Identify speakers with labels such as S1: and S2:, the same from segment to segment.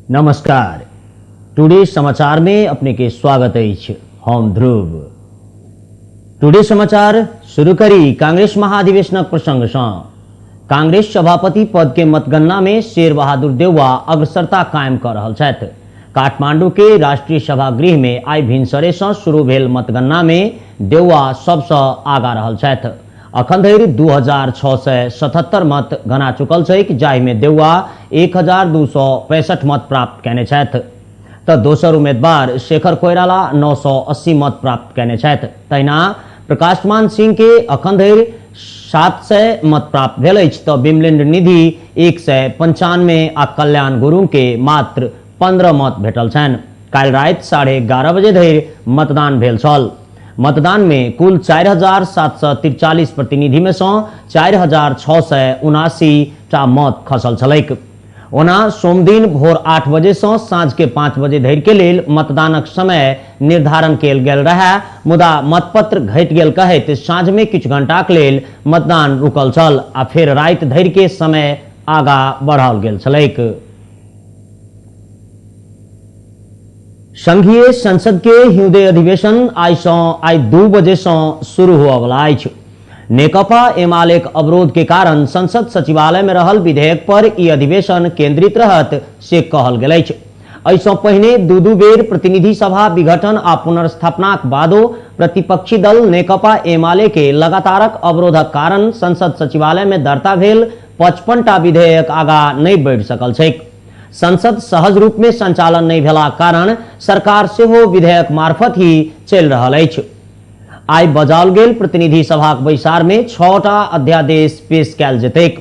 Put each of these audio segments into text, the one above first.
S1: नमस्कार, टुडे समाचार में अपने के स्वागत अछि। हम ध्रुव। टुडे समाचार शुरू करी कांग्रेस महाधिवेशनक प्रसंग सँ। कांग्रेस सभापति पद के मतगणना में शेर बहादुर देउवा अग्रसरता कायम क रहल छथि। काठमांडू के राष्ट्रीय सभागृह में आइ भिनसरे सँ शुरू भेल मतगणना में देउवा सबसँ आगा रहल छथि। अखन धरि 2677 मत गना चुकल छैक, जाहि में देउवा 1265 मत प्राप्त कयने छथि तऽ दोसर उम्मीदवार शेखर कोइराला 980 मत प्राप्त कयने छथि। तहिना प्रकाशमान सिंह के अखन धरि 700 मत प्राप्त भेल अछि तऽ बिमलेंद्र निधि 195 आ कल्याण गुरुंग के मात्र 15 मत भेटल छनि। काल्हि राति 11:30 बजे धरि मतदान भेल छल। मतदान में कुल 4743 प्रतिनिधि में सँ 4679 टा मत खसल छलैक। ओना सोमदिन भोर 8 बजे सँ साँझ के 5 बजे धरि के लेल मतदानक समय निर्धारण कयल गेल रहए, मुदा मतपत्र घटि गेल कहैत साँझ में किछु घंटाक लेल मतदान रुकल छल आ फेर राति धरि के समय आगा बढ़ाओल गेल छलैक। संघीय संसद के हिउँदे अधिवेशन आइ 2 बजे सँ शुरू होअवला अछि। नेकपा एमालेक अवरोध के कारण संसद सचिवालय में रहल विधेयक पर ई अधिवेशन केंद्रित रहत से कहल गेल अछि। एहिसँ पहिने दू बेर प्रतिनिधि सभा विघटन आ पुनर्स्थापनाक बादो प्रतिपक्षी दल नेकपा एमाले के लगातारक अवरोधक कारण संसद सचिवालय में दर्ता भेल 55 टा विधेयक आगा नहि बढ़ि सकल छैक। संसद सहज रूप में संचालन नहि भेलाक कारण सरकार सेहो विधेयक मार्फत ही चलि रहल अछि। आइ बजाओल गेल प्रतिनिधि सभाक बैसार में 6टा अध्यादेश पेश कयल जेतैक।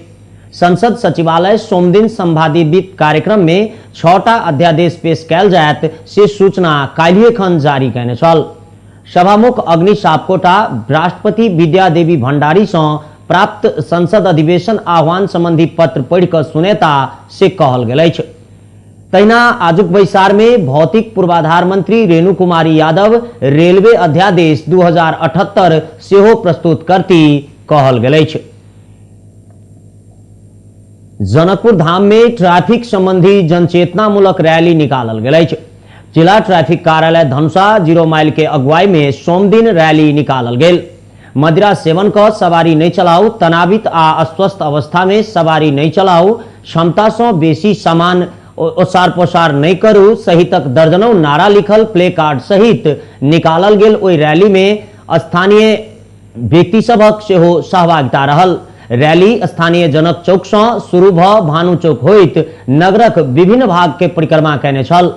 S1: संसद सचिवालय सोमदिन संवादित कार्यक्रम में 6टा अध्यादेश पेश कयल जायत से सूचना काल्हिए खन जारी कयने छल। सभामुख अग्नि सापकोटा राष्ट्रपति विद्या देवी भंडारी सँ प्राप्त संसद अधिवेशन आह्वान संबंधी पत्र पढ़ि कऽ सुनेता से कहल गेल अछि। तहिना आजुक बैसार में भौतिक पूर्वाधार मंत्री रेणु कुमारी यादव रेलवे अध्यादेश 2078 सेहो प्रस्तुत करती कहल गेल अछि। जनकपुर धाम में ट्रैफिक संबंधी जनचेतनामूलक रैली निकालल गेल अछि। जिला ट्रैफिक कार्यालय धनुषा 0 माइल के अगुवाई में सोमदिन रैली निकालल गेल। मदिरा सेवन क सवारी नहीं चलाऊ, तनावित आ अस्वस्थ अवस्था में सवारी नहीं चलाऊ, क्षमता से बेसी सामान ओसार पोसार नहीं करू सहितक दर्जनों नारा लिखल प्ले कार्ड सहित निकालल गेल। ओहि रैली में स्थानीय व्यक्ति सभक सेहो सहभागिता रहल। रैली स्थानीय जनक चौक से शुरू भ भानु चौक होइत नगरक विभिन्न भाग के परिक्रमा कयने छल।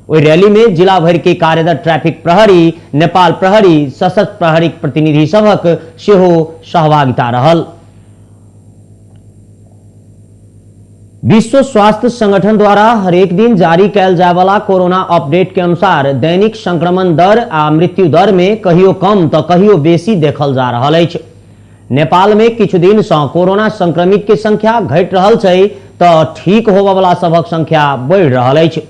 S1: ओहि रैली में जिला भरि के कार्यरत ट्रैफिक प्रहरी, नेपाल प्रहरी, सशस्त्र प्रहरी प्रतिनिधि सभक सेहो सहभागिता रहल। विश्व स्वास्थ्य संगठन द्वारा हरेक दिन जारी कयल जायवाला कोरोना अपडेट के अनुसार दैनिक संक्रमण दर आ मृत्यु दर में कहियो कम तो कहियो बेसी देखल जा रहल अछि। नेपाल में किछु दिन सँ कोरोना संक्रमित के संख्या घटि रहल छै तऽ ठीक होबयवला सभक संख्या बढ़ि रहल अछि।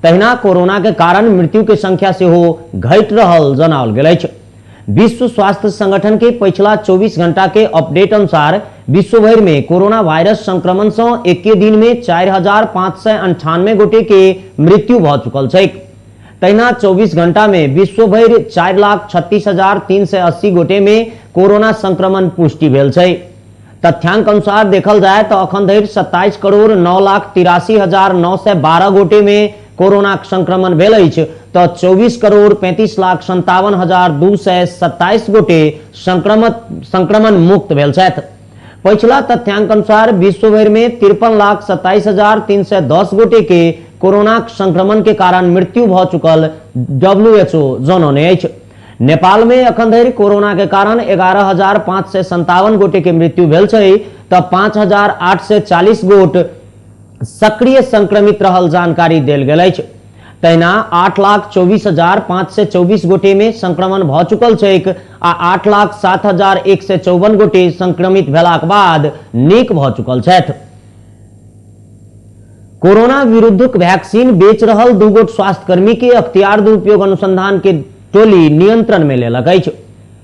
S1: तहिना कोरोना के कारण मृत्यु के संख्या सेहो घटि रहल जनाओल गेल अछि। विश्व स्वास्थ्य संगठन के पछिला 24 घंटा के अपडेट अनुसार विश्व भरि में कोरोना वायरस संक्रमण सँ एके दिन में 4598 गोटे के मृत्यु भऽ चुकल छैक। तहिना 24 घंटा में विश्व भरि 4,36,380 गोटे में कोरोना संक्रमण पुष्टि भेल छै। तथ्यांक अनुसार देखल जाय तो अखन धरि 27,09,83,912 गोटे में कोरोना संक्रमण भेल अछि तऽ 24,35,57,227 गोटे संक्रमण मुक्त भेल छथि। पछिला तथ्यांक अनुसार विश्व भरि में 53,27,310 गोटे के कोरोना संक्रमण के कारण मृत्यु भऽ चुकल WHO जनौने अछि। नेपाल में अखन धरि कोरोना के कारण 11,557 गोटे के मृत्यु भेल छै तऽ 5,840 गोट सक्रिय संक्रमित रहल जानकारी देल गेल अछि। तहिना 8,24,524 गोटे में संक्रमण भऽ चुकल छैक आ 8,07,154 गोटे संक्रमित भेलाक बाद नीक भऽ चुकल छथि। कोरोना विरुद्धक वैक्सीन बेच रहल 2 गोट स्वास्थ्यकर्मी के अख्तियार दुरुपयोग अनुसंधान के टोली नियंत्रण में लेलक अछि।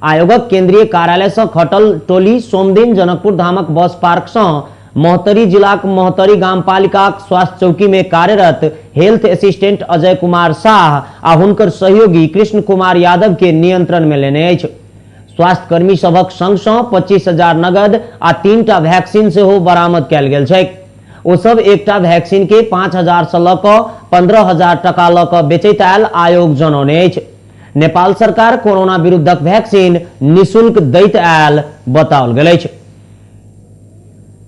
S1: आयोगक केंद्रीय कार्यालय से खटल टोली सोमदिन जनकपुर धामक बस पार्क से महोत्तरी जिलाक महोत्तरी गामपालिकाक स्वास्थ्य चौकी में कार्यरत हेल्थ असिस्टेंट अजय कुमार साह आ हुनकर सहयोगी कृष्ण कुमार यादव के नियंत्रण में लेने अछि। स्वास्थ्यकर्मी सभक संग सँ 25,000 नगद आ 3टा वैक्सीन सेहो बरामद कयल गेल छैक। ओ सब एकटा वैक्सीन के 5,000 सँ लऽ कऽ 15,000 टका लऽ कऽ बेचैत आयल आयोग जनौने अछि। नेपाल सरकार कोरोना विरुद्धक वैक्सीन निःशुल्क दैत आयल बताओल गेल अछि।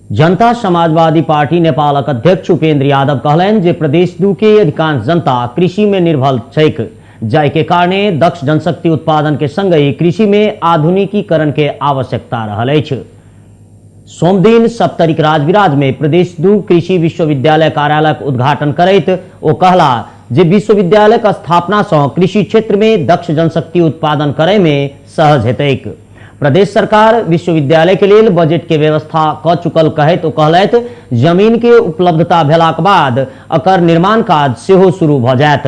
S1: जनता समाजवादी पार्टी नेपालक अध्यक्ष उपेंद्र यादव कहलनि जे प्रदेश 2 के अधिकांश जनता कृषि में निर्भर छैक, जाहि के कारणे दक्ष जनशक्ति उत्पादन के संगहि कृषि में आधुनिकीकरण के आवश्यकता रहल अछि। सोमदिन सप्तरीक राजविराज में प्रदेश 2 कृषि विश्वविद्यालय कार्यालयक उद्घाटन करैत ओ कहला जे विश्वविद्यालयक स्थापना सँ कृषि क्षेत्र में दक्ष जनशक्ति उत्पादन करय में सहज हेतैक। प्रदेश सरकार विश्वविद्यालय के लेल बजट के व्यवस्था क चुकल कहैत ओ कहलथि जमीन के उपलब्धता भेलाक बाद एकर निर्माण काज सेहो शुरू भ जायत।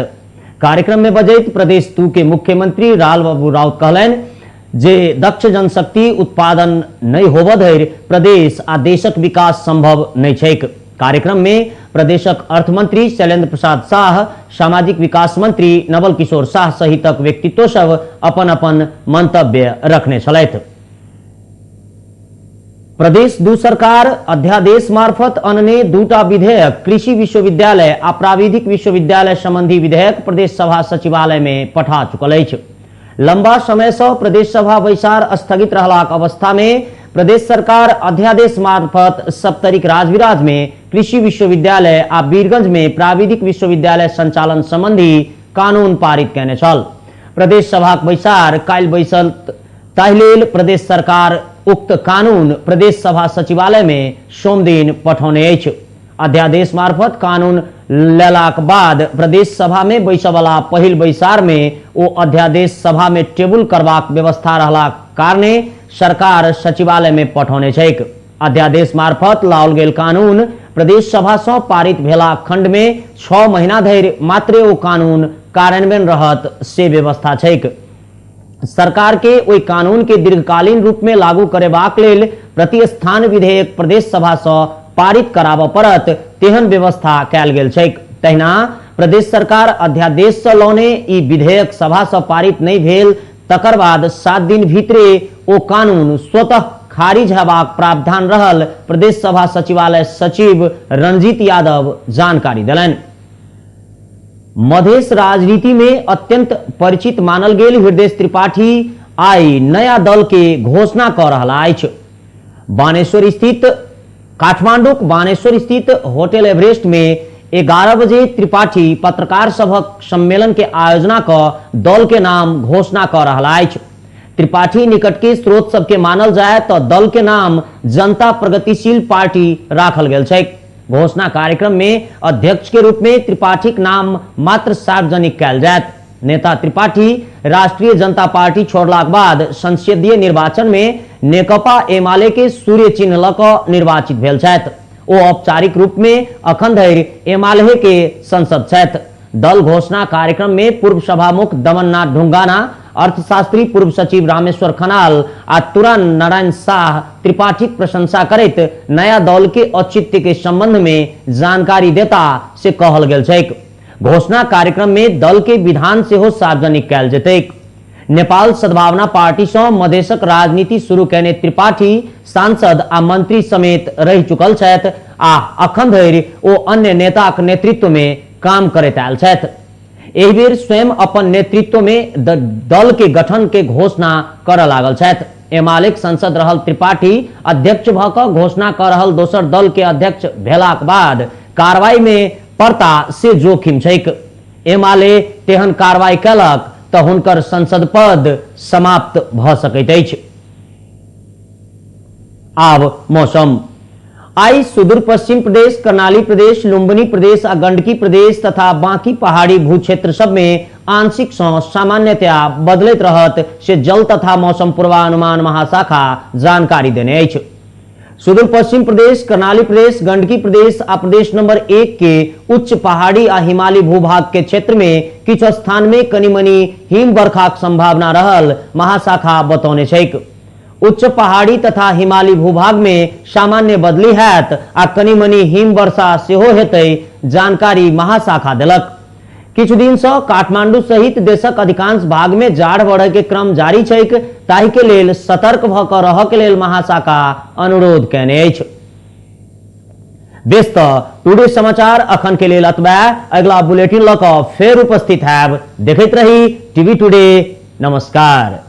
S1: कार्यक्रम में बजैत प्रदेश 2 के मुख्यमंत्री लाल बाबू राउत कहलनि जे दक्ष जनशक्ति उत्पादन नहि होबऽ धरि प्रदेश आ देशक विकास संभव नहि छैक। कार्यक्रम में प्रदेशक अर्थमंत्री शैलेंद्र प्रसाद साह, सामाजिक विकास मंत्री नवल किशोर साह सहितक व्यक्तित्व सब अपन अपन मंतव्य रखने छलथि। प्रदेश 2 सरकार अध्यादेश मार्फत अनने 2टा विधेयक कृषि विश्वविद्यालय आ प्राविधिक विश्वविद्यालय संबंधी विधेयक प्रदेश सभा सचिवालय में पठा चुकल अछि। लंबा समय से प्रदेश सभा बैसार स्थगित रहलाक अवस्था में प्रदेश सरकार अध्यादेश मार्फत सप्तरीक राजविराज में कृषि विश्वविद्यालय आ वीरगंज में प्राविधिक विश्वविद्यालय संचालन संबंधी कानून पारित कयने छल। प्रदेश सभाक बैसार काल्हि बैसल, ताहि लेल प्रदेश सरकार उक्त कानून प्रदेश सभा सचिवालय में सोमदिन पठौने अछि। अध्यादेश मार्फत कानून लेलाक बाद प्रदेश सभा में बैसयवला पहिल बैसार में ओ अध्यादेश सभा में टेबुल करबाक व्यवस्था रहलाक कारणे सरकार सचिवालय में पठौने छैक। अध्यादेश मार्फत लाओल गेल कानून प्रदेश सभा सँ पारित भेला खंड में 6 महीना धरि मात्रे ओ कानून कार्यान्वयन रहत से व्यवस्था छैक। सरकार के ओहि कानून के दीर्घकालीन रूप में लागू करेबाक लेल प्रतिस्थान विधेयक प्रदेश सभा सँ पारित कराबऽ पड़त तेहन व्यवस्था कयल गेल छैक। तहिना प्रदेश सरकार अध्यादेश सँ लौने ई विधेयक सभा सँ पारित नहि भेल तकर बाद 7 दिन भीतरे ओ कानून स्वतः खारिज हेबाक प्रावधान रहल प्रदेश सभा सचिवालय सचिव रंजीत यादव जानकारी देलनि। मधेश राजनीति में अत्यंत परिचित मानल गेल हृदय त्रिपाठी आई नया दल के घोषणा क रहल अछि। बानेश्वर स्थित काठमांडूक बानेश्वर स्थित होटल एवरेस्ट में 11 बजे त्रिपाठी पत्रकार सभक सम्मेलन के आयोजना क दल के नाम घोषणा क रहल अछि। त्रिपाठी निकट के स्रोत सबके मानल जाय तो दल के नाम जनता प्रगतिशील पार्टी राखल गेल छैक। घोषणा कार्यक्रम में अध्यक्ष के रूप में त्रिपाठीक नाम मात्र सार्वजनिक कयल जायत। नेता त्रिपाठी राष्ट्रीय जनता पार्टी छोड़लाक बाद संसदीय निर्वाचन में नेकपा एमाले के सूर्य चिन्ह लऽ कऽ निर्वाचित भेल छथि। ओ औपचारिक रूप में अखन धरि एमाले के संसद छथि। दल घोषणा कार्यक्रम में पूर्व सभामुख दमननाथ ढुंगाना, अर्थशास्त्री पूर्व सचिव रामेश्वर खनाल आ तुरन नारायण साह त्रिपाठीक प्रशंसा करैत नया दल के औचित्य के संबंध में जानकारी देता से कहल गेल छैक। घोषणा कार्यक्रम में दल के विधान सेहो सार्वजनिक कयल जेतैक। नेपाल सद्भावना पार्टी सँ मधेशक राजनीति शुरू कयने त्रिपाठी सांसद आ मंत्री समेत रहि चुकल छथि आ अखन धरि ओ अन्य नेताक नेतृत्व में काम करैत आयल छथि। एहि बेर स्वयं अपन नेतृत्व में दल के गठन के घोषणा करऽ लागल छथि। एमालेक संसद रहल त्रिपाठी अध्यक्ष भऽ कऽ घोषणा कऽ रहल दोसर दल के अध्यक्ष भेलाक बाद कार्रवाई में पड़ता से जोखिम छैक। एमाले तेहन कार्रवाई कयलक तऽ हुनकर संसद पद समाप्त भऽ सकैत अछि। आब मौसम। आई सुदूर पश्चिम प्रदेश, कर्णाली प्रदेश, लुम्बिनी प्रदेश आ गंडकी प्रदेश तथा बाकी पहाड़ी भूक्षेत्र सब में आंशिक सँ सामान्यतया बदलैत रहत से जल तथा मौसम पूर्वानुमान महाशाखा जानकारी देने अछि। सुदूर पश्चिम प्रदेश, कर्णाली प्रदेश, गंडकी प्रदेश आ प्रदेश नंबर 1 के उच्च पहाड़ी आ हिमालयी भूभाग के क्षेत्र में किछु स्थान में कनी मनी हिम बरखाक संभावना रहल महाशाखा बतौने छैक। उच्च पहाड़ी तथा हिमाली भूभाग में सामान्य बदली हैत आ कनी मनी हिम वर्षा सेहो हेतै जानकारी महाशाखा देलक। किछु दिन से काठमांडू सहित देशक अधिकांश भाग में जाड़ बढ़े के क्रम जारी छैक, ताहि के लेल सतर्क भ क रह के लेल महाशाखा अनुरोध कयने अछि। बेस त टुडे समाचार अखन के लेल अतबा। अगला बुलेटिन ल क फेर उपस्थित हैब। देखैत रही टीवी टुडे। नमस्कार।